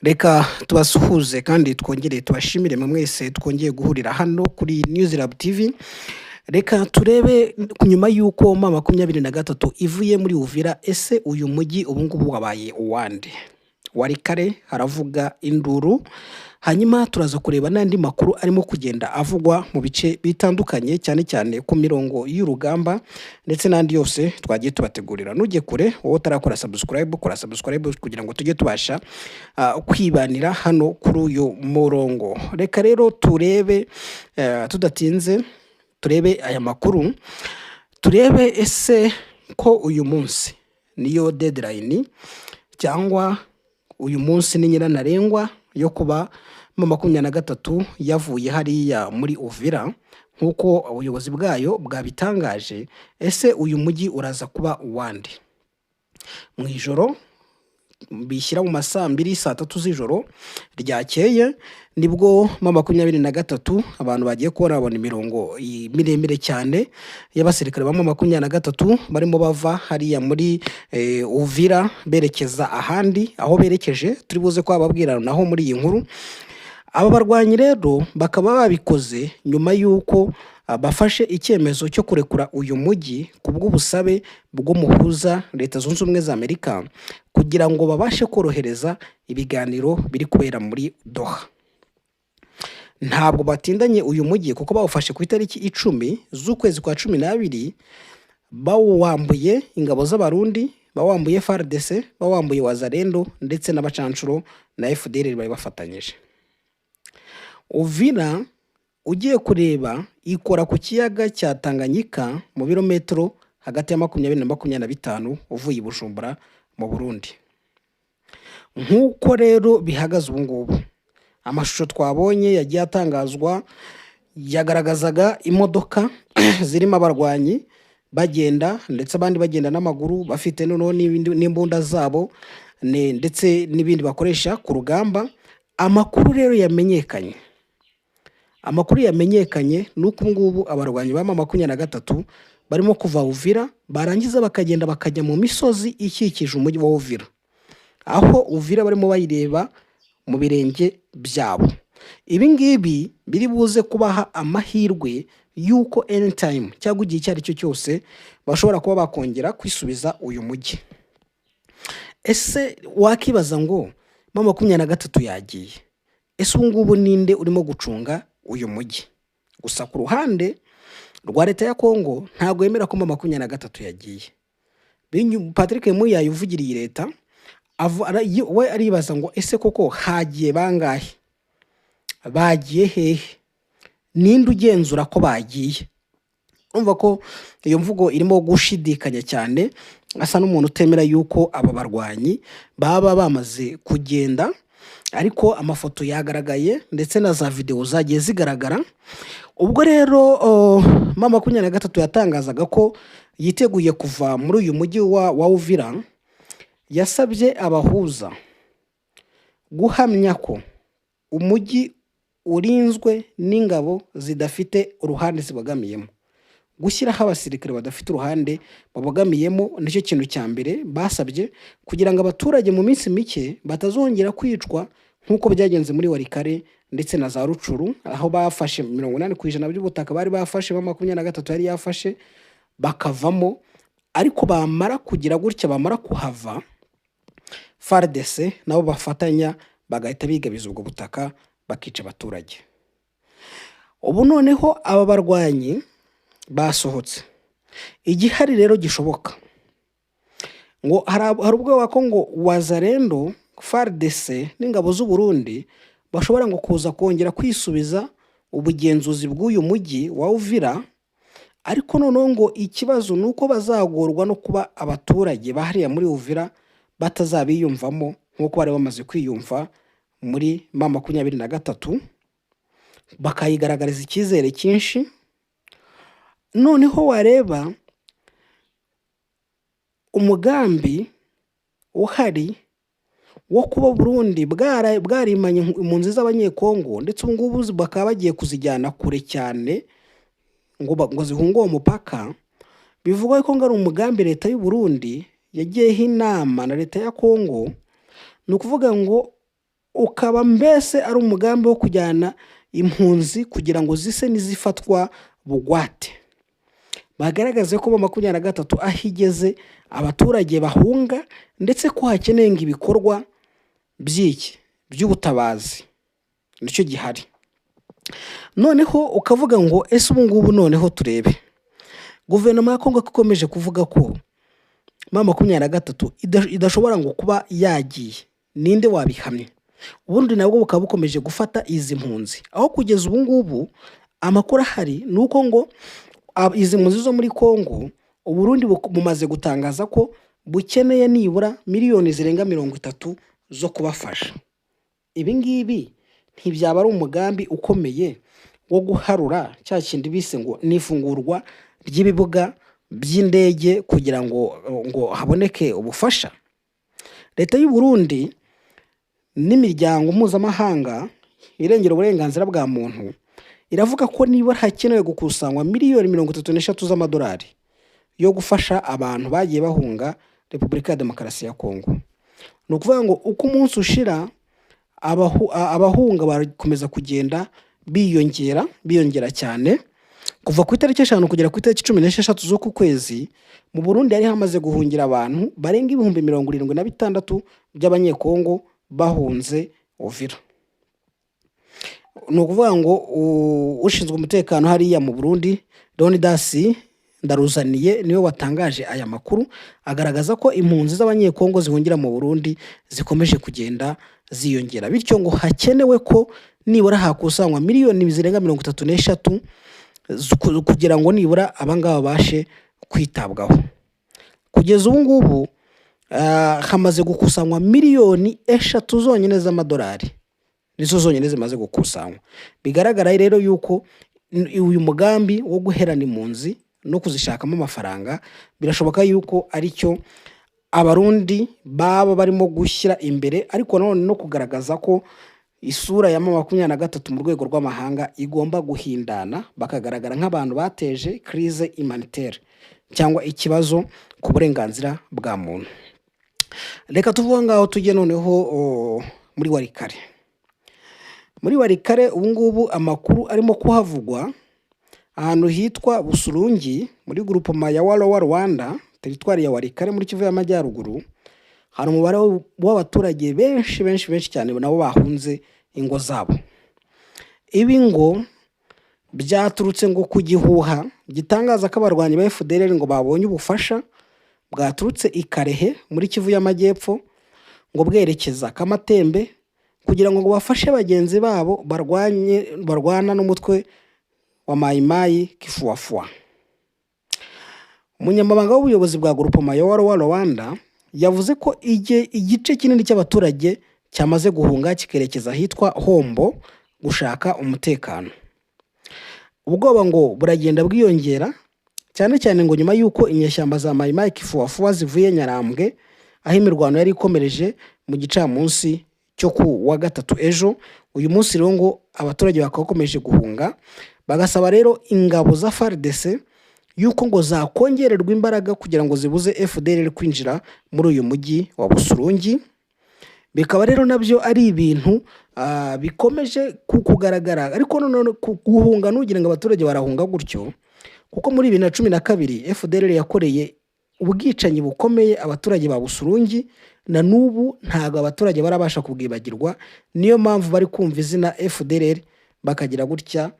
Reka tubasuhuze kandi twongere tubashimire mwe mwese twongeye guhurira hano kuri News Lab TV. Reka turebe nyuma y'uko M23 ivuye muri Uvira, ese uyu mujyi ubu ngubu wabaye uwande? Walikale haravuga induru, hanyuma turaza kureba n'andi makuru arimo kugenda avugwa mu bice bitandukanye, cyane cyane ku mirongo y'urugamba, ndetse n'andi yose twagiye tubategurira. Nujye kure, wowe utarakora subscribe, kora subscribe kugira ngo tujye tubasha kwibanira hano kuri uyu murongo. Reka rero turebe, tudatinze, turebe aya makuru, turebe ese ko uyu munsi niyo deadline cyangwa uyu munsi ni nyirantarengwa yo kuba M23 yavuye hariya muri Uvira nk'uko ubuyobozi bwayo bwabitangaje. Ese uyu mujyi uraza kuba uwande? Mu ijoro bishyira mu ma saa 2, saa 3 z'ijoro ryakeye, nibwo M23 abantu bagiye kubona babona imirongo miremire cyane y'abasirikare ba M23 barimo bava hariya muri Uvira berekeza ahandi. Aho berekeje turi buze kuhababwira naho muri iyi nkuru. Aba barwanyi rero bakaba babikoze nyuma y'uko bafashe icyemezo cyo kurekura uyu mujyi ku bw'ubusabe bw'umuhuza, Leta Zunze Ubumwe za Amerika, kugira ngo babashe korohereza ibiganiro biri kubera muri Doha. Ntabwo batindanye uyu mujyi kuko bawufashe ku itariki 10 z'ukwezi kwa 12, bawambuye ingabo z'Abarundi, bawambuye FARDC, bawambuye Wazalendo ndetse n'abacancuro na FDLR bari bafatanyije. Uvira ugiye kureba ikora ku kiyaga cya Tanganyika mu birometero hagati ya 20 na 25 uvuye i Bujumbura mu Burundi. Nk'uko rero bihagaze ubu ngubu, amashusho twabonye yagiye atangazwa yagaragazaga imodoka zirimo abarwanyi bagenda, ndetse abandi bagenda n'amaguru, bafite noneho n'imbunda zabo ndetse n'ibindi bakoresha ku rugamba. Amakuru yamenyekanye ni uko ubu ngubu abarwanyi ba M23 barimo kuva Uvira, barangiza bakagenda bakajya mu misozi ikikije umujyi wa Uvira, aho Uvira barimo bayireba mu birenge byabo. Ibi ngibi biri buze kubaha amahirwe y'uko anytime cyangwa igihe icyo ari cyo cyose bashobora kuba bakongera kwisubiza uyu mujyi. Ese wakibaza ngo M23 yagiye, ese ubu ngubu ninde urimo gucunga uyu mujyi? Gusa ku ruhande rwa leta ya Kongo ntabwo yemera ko M23 yagiye. Patrick Muyaya uvugiriye leta we aribaza ngo ese koko hagiye bangahe, bagiye hehe, ninde ugenzura ko bagiye? Urumva ko iyo mvugo irimo gushidikanya cyane, asa n'umuntu utemera yuko aba barwanyi baba bamaze kugenda. Ariko amafoto yagaragaye ndetse na za videwo zagiye zigaragara. Ubwo rero M23 yatangazaga ko yiteguye kuva muri uyu mujyi wa Uvira, yasabye abahuza guhamya ko umujyi urinzwe n'ingabo zidafite uruhande zibogamiyemo. Gushyiraho abasirikare badafite uruhande babogamiyemo nicyo kintu cya mbere basabye, kugira ngo abaturage mu minsi mike batazongera kwicwa nk'uko byagenze muri Walikale ndetse na za Rutshuru, aho bafashe 80% by'ubutaka bari bafashe, ba 23 yari yafashe, bakavamo. Ariko bamara kugira gutya, bamara kuhava, FARDC nabo bafatanya bagahita bigabiza ubwo butaka, bakica abaturage. Ubu noneho aba barwanyi basohotse. Igihari rero gishoboka ngo hari ubwoba ko ngo Wazalendo, FARDC n'ingabo z'u Burundi bashobora ngo kuza kongera kwisubiza ubugenzuzi bw'uyu mujyi wa Uvira. Ariko noneho ngo ikibazo ni uko bazagorwa no kuba abaturage bahariya muri Uvira batazabiyumvamo nk'uko bari bamaze kwiyumva muri M23, bakayigaragariza icyizere cyinshi. Noneho wareba umugambi uhari wo kuba Burundi bwarimanye impunzi z'Abanyekongo, ndetse ubu ngubu bakaba bagiye kuzijyana kure cyane ngo zihunge uwo mupaka, bivugwa ko ngo ari umugambi leta y'u Burundi yagiyeho inama na leta ya Kongo. Ni ukuvuga ngo Ukaba mbese ari umugambi wo kujyana impunzi kugira ngo zise n'izifatwa bugwate, bagaragaze ko M23 aho igeze abaturage bahunga, ndetse ko hakeneye ngo ibikorwa by'iki by'ubutabazi nicyo gihari. Noneho ukavuga ngo ese ubu ngubu noneho turebe guverinoma ya Kongo ko ikomeje kuvuga ko M23 idashobora ngo kuba yagiye, ninde wabihamya? Ubundi nabwo bukaba bukomeje gufata izi mpunzi, aho kugeza ubu ngubu amakuru ahari ni uko ngo izi mpunzi zo muri Kongo, Uburundi bumaze gutangaza ko bukeneye nibura miliyoni zirenga 30 zo kubafasha. Ibi ngibi ntibyaba ari umugambi ukomeye wo guharura cya kindi bise ngo ni ifungurwa ry'ibibuga by'indege kugira ngo haboneke ubufasha? Leta y'u Burundi n'imiryango mpuzamahanga irengera uburenganzira bwa muntu iravuga ko nibura hakenewe gukusanywa miliyoni 33 z'amadolari yo gufasha abantu bagiye bahunga Repubulika ya Demokarasi ya Kongo. Ni ukuvuga ngo uko umunsi ushira abahunga barakomeza kugenda biyongera, biyongera cyane. Kuva ku itariki 5 kugera ku itariki 16 z'uku kwezi, mu Burundi hari hamaze guhungira abantu barenga 76,000 by'Abanyekongo bahunze Uvira. Ni ukuvuga ngo ushinzwe umutekano hariya mu Burundi, Leonidas Ndaruzaniye, niwe watangaje aya makuru, agaragaza ko impunzi z'Abanyekongo zihungira mu Burundi zikomeje kugenda ziyongera, bityo ngo hakenewe ko nibura hakusanywa miliyoni zirenga 33 kugira ngo nibura abangaba babashe kwitabwaho. Kugeza ubu ngubu hamaze gukusanywa miliyoni 3 zonyine z'amadolari, nizo zonyine zimaze gukusanywa. Bigaragara rero yuko uyu mugambi wo guherana impunzi no kuzishakamo amafaranga birashoboka yuko aricyo Abarundi baba barimo gushyira imbere, ariko nanone no kugaragaza ko isura ya M23 mu rwego rw'amahanga igomba guhindana, bakagaragara nk'abantu bateje crise humanitaire cyangwa ikibazo ku burenganzira bwa muntu. Reka tuvuge ngaho tujye noneho muri Walikale. Muri Walikale ubu ngubu amakuru arimo kuhavugwa ahantu hitwa Busurungi muri groupement ya Walowa Rwanda, teritwari ya Walikale muri Kivu y'Amajyaruguru, hari umubare w'abaturage benshi benshi benshi cyane nabo bahunze ingo zabo. Ibi ngo byaturutse ngo ku gihuha gitangaza ko abarwanyi ba FDLR ngo babonye ubufasha bwaturutse i Karehe muri Kivu y'Amajyepfo, ngo bwerekeza Kamatembe kugira ngo bafashe bagenzi babo barwana n'umutwe wa Mayi Mayi Kifuafua. Umunyamabanga w'ubuyobozi bwa groupement ya Walowa Rwanda yavuze ko igice kinini cy'abaturage cyamaze guhunga kikerekeza ahitwa Hombo gushaka umutekano. Ubwoba ngo buragenda bwiyongera cyane cyane ngo nyuma y'uko inyeshyamba za Mayi Mayi Kifuafua zivuye Nyarambwe, aho imirwano yari ikomereje mu gicamunsi cyo ku wa gatatu ejo. Uyu munsi rero ngo abaturage bakaba bakomeje guhunga, bagasaba rero ingabo za FARDC yuko ngo zakongererwa imbaraga kugira ngo zibuze FDLR kwinjira muri uyu mujyi wa Busurungi. Bikaba rero nabyo ari ibintu bikomeje kugaragara, ariko noneho guhunga ntugire ngo abaturage barahunga gutyo, kuko muri 2012 FDLR yakoreye ubwicanyi bukomeye abaturage ba Busurungi, na n'ubu ntabwo abaturage barabasha kubwibagirwa. Niyo mpamvu bari kumva izina FDLR bakagira gutya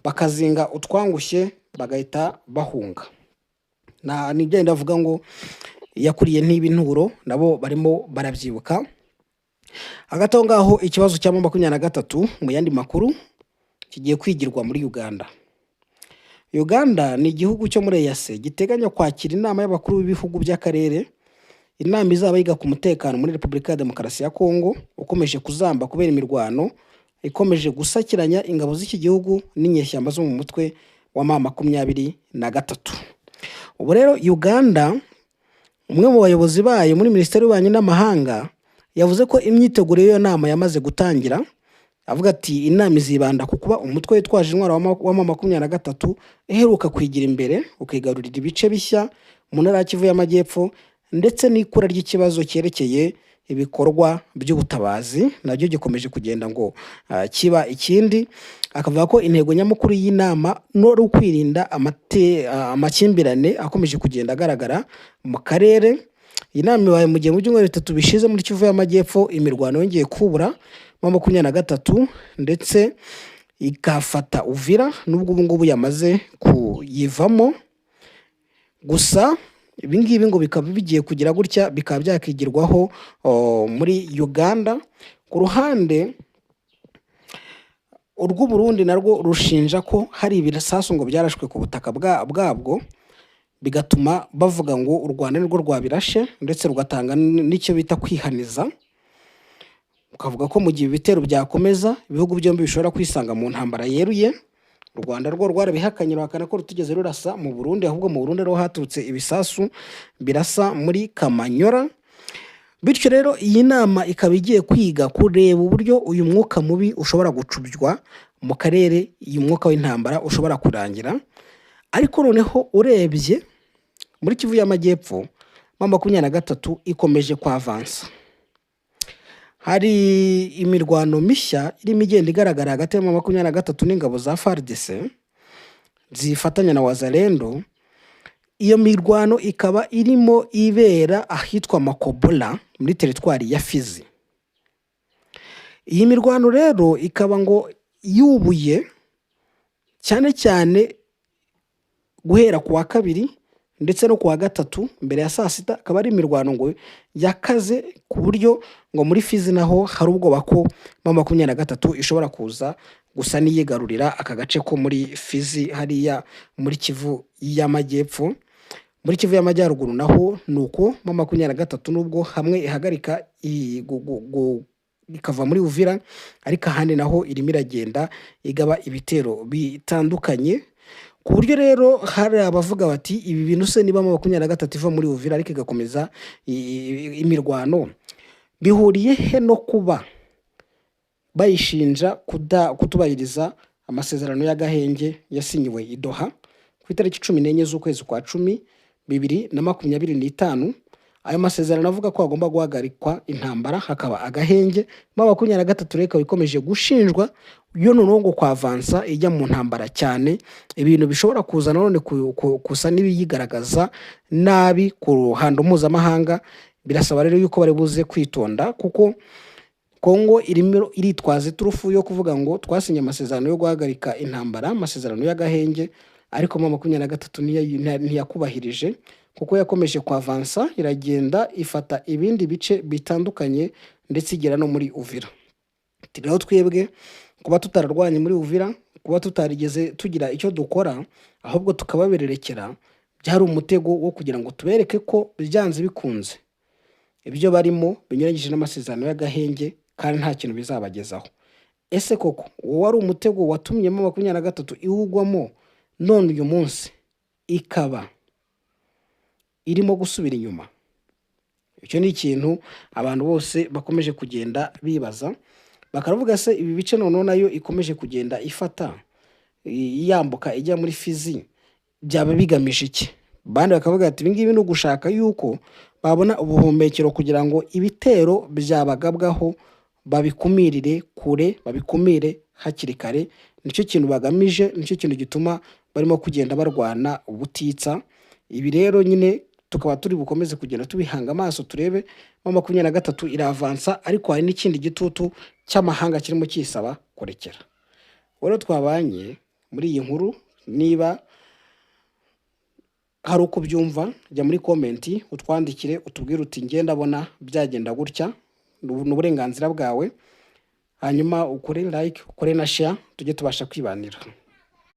bakazinga utwangushye bagahita bahunga. Nibyo ndavuga ngo yakuriye ntiba inturo, nabo barimo barabyibuka. Hagati aho ngaho ikibazo cya M23 mu yandi makuru kigiye kwigirwa muri Uganda. Uganda ni igihugu cyo muri EAC giteganya kwakira inama y'abakuru b'ibihugu by'akarere, inama izaba yiga ku mutekano muri Repubulika ya Demokarasi ya Kongo ukomeje kuzamba kubera imirwano ikomeje gusakiranya ingabo z'iki gihugu n'inyeshyamba zo mu mutwe wa M23. Ubu rero Uganda, umwe mu bayobozi bayo muri Minisiteri y'Ububanyi n'Amahanga yavuze ko imyiteguro y'iyo nama yamaze gutangira, avuga ati inama izibanda ku kuba umutwe witwaje intwaro wa M23 iheruka kwigira imbere ukigarurira ibice bishya mu ntara ya Kivu y'Amajyepfo, ndetse n'ikura ry'ikibazo cyerekeye ibikorwa by'ubutabazi, nabyo gikomeje kugenda ngo kiba ikindi. Akavuga ko intego nyamukuru y'inama no ari ukwirinda amakimbirane akomeje kugenda agaragara mu karere. Iyi nama ibaye mu gihe mu byumweru 3 bishize muri Kivu y'Amajyepfo imirwano yongeye kubura M23, ndetse igafata Uvira, nubwo ubu ngubu yamaze kuyivamo. Gusa ibi ngibi ngo bikaba bigiye kugira gutya bikaba byakigirwaho muri Uganda. Ku ruhande urw'Uburundi narwo rushinja ko hari ibisasu ngo byarashwe ku butaka bwabwo, bigatuma bavuga ngo u Rwanda nirwo rwabirashe, ndetse rugatanga n'icyo bita kwihaniza, ukavuga ko mu gihe ibitero byakomeza ibihugu byombi bishobora kwisanga mu ntambara yeruye. U Rwanda rwo rwarabihakanye, ruhakana ko rutigeze rurasa mu Burundi, ahubwo mu Burundi ariho haturutse ibisasu birasa muri Kamanyora. Bityo rero iyi nama ikaba igiye kwiga kureba uburyo uyu mwuka mubi ushobora gucubywa mu karere, uyu mwuka w'intambara ushobora kurangira. Ariko noneho urebye muri Kivu y'Amajyepfo, M23 ikomeje kwavansa. Hari imirwano mishya irimo igenda igaragara hagati ya M23 n'ingabo za FARDC zifatanya na Wazalendo. Iyo mirwano ikaba irimo ibera ahitwa Makobola muri teritwari ya Fizi. Iyi mirwano rero ikaba ngo yubuye cyane cyane guhera ku wa kabiri ndetse no ku wa gatatu mbere ya saa sita, akaba ari imirwano ngo yakaze ku buryo ngo muri Fizi naho hari ubwoba ko M23 ishobora kuza gusa n'iyigarurira aka gace ko muri Fizi hariya muri Kivu y'Amajyepfo. Muri Kivu y'Amajyaruguru naho ni uko, M23 nubwo hamwe ihagarika ikava muri Uvira, ariko ahandi naho irimo iragenda igaba ibitero bitandukanye, ku buryo rero hari abavuga bati ibi bintu se niba M23 iva muri Uvira ariko igakomeza imirwano, bihuriye he no kuba bayishinja kutubahiriza amasezerano y'agahenge yasinyiwe i Doha ku itariki 14 z'ukwezi kwa 10 2025? Ayo masezerano avuga ko hagomba guhagarikwa intambara hakaba agahenge. M23 rero ikaba ikomeje gushinjwa yo noneho ngo kwavansa ijya mu ntambara cyane, ibintu bishobora kuza nanone gusa n'ibiyigaragaza nabi ku ruhando mpuzamahanga. Birasaba rero yuko bari buze kwitonda, kuko Kongo irimo iritwaza iturufu yo kuvuga ngo twasinye amasezerano yo guhagarika intambara, amasezerano y'agahenge, ariko M23 ntiyakubahirije, kuko yakomeje kwavansa iragenda ifata ibindi bice bitandukanye ndetse igera no muri Uvira. Ati rero twebwe kuba tutararwanye muri Uvira, kuba tutarigeze tugira icyo dukora, ahubwo tukababererekera, byari umutego wo kugira ngo tubereke ko byanze bikunze ibyo barimo binyuranyije n'amasezerano y'agahenge kandi nta kintu bizabagezaho. Ese koko uwo wari umutego watumye M23 iwugwamo, none uyu munsi ikaba irimo gusubira inyuma? Icyo ni ikintu abantu bose bakomeje kugenda bibaza, bakavuga se ibi bice noneho nayo ikomeje kugenda ifata yambuka ijya muri Fizi byaba bigamije iki? Abandi bakavuga ati ibi ngibi ni ugushaka yuko babona ubuhumekero kugira ngo ibitero byabagabwaho babikumirire kure, babikumire hakiri kare. Nicyo kintu bagamije, nicyo kintu gituma barimo kugenda barwana ubutitsa. Ibi rero nyine tukaba turi bukomeze kugenda tubihanga amaso turebe. M23 iravansa, ariko hari n'ikindi gitutu cy'amahanga kirimo kisaba kurekera. Rero twabanye muri iyi nkuru, niba hari uko ubyumva jya muri comment utwandikire utubwire uti njye ndabona byagenda gutya, ni uburenganzira bwawe. Hanyuma ukore like, ukore na share, tujye tubasha kwibanira.